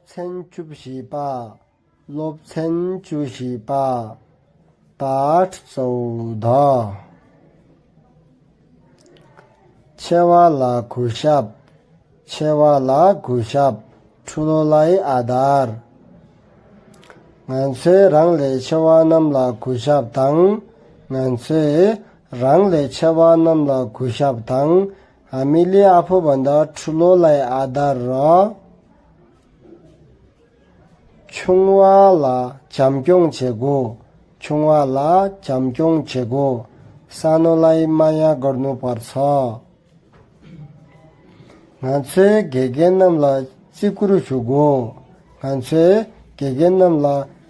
롭첸 줍시바 롭첸 주시바 बाट चौदह छेवाला खुशाब ठुलोलाई आधार nganse rangle chewanam la khushab tang nganse rangle chewanam la khushab tang हामीले आफूभन्दा ठुलोलाई आधार र छुङवाला चाम्क्योङ छेगो सानोलाई माया गर्नुपर्छ nganse gegenamla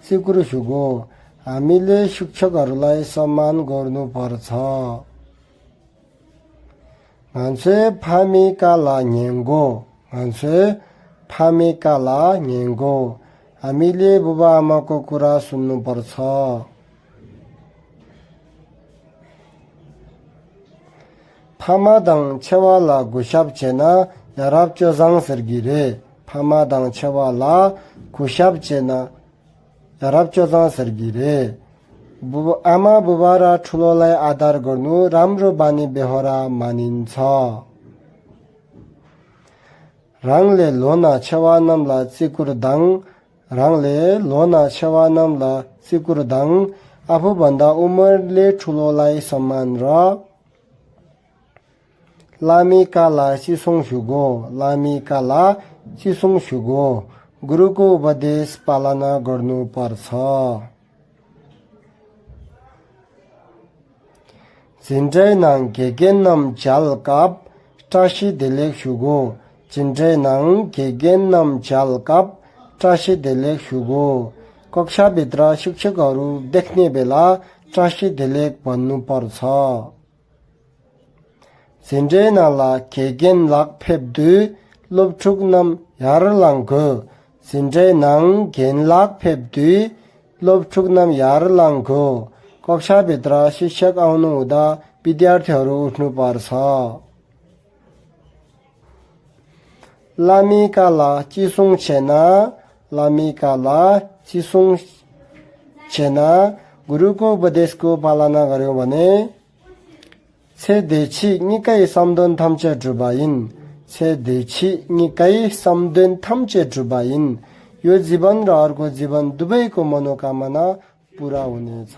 चिकुरु सुगो हामीले शिक्षकहरूलाई सम्मान गर्नुपर्छ nganse फामिकाला न्येङ्गो हामीले बुबा आमाको कुरा सुन्नुपर्छ 파마당 체와라 구샵제나 야랍조장 서기레 파마당 체와라 구샵제나 야랍조장 서기레 आमा बुबा र ठुलोलाई आदर गर्नु राम्रो बानी बेहोरा मानिन्छ राङले लोना छेवानमला चिकुरदाङ आफूभन्दा उमेरले ठुलोलाई सम्मान र लामिकाला चिसोङसुगो गुरुको उपदेश पालना गर्नुपर्छ जिन्ड्रेनाङ गेगेनम जालकाप टासी देलेक सुगो कक्षाभित्र शिक्षकहरू देख्ने बेला टासी देलेक भन्नुपर्छ जिन्ड्रेनाला गेगेन लाक फेब्दु लोबथुकनम यारलाङको जिन्ड्रेनाङ गेन लाक फेब्दु लोबथुकनम यारलाङको कक्षाभित्र शिक्षक आउनु हुँदा विद्यार्थीहरू उठ्नुपर्छ लामिकाला चिसुङछेना गुरुको उपदेशको पालना गर्यो भने छेदेछि निकै सम्दन थम्चे जुबाइन यो जीवन र अर्को जीवन दुवैको मनोकामना पूरा हुनेछ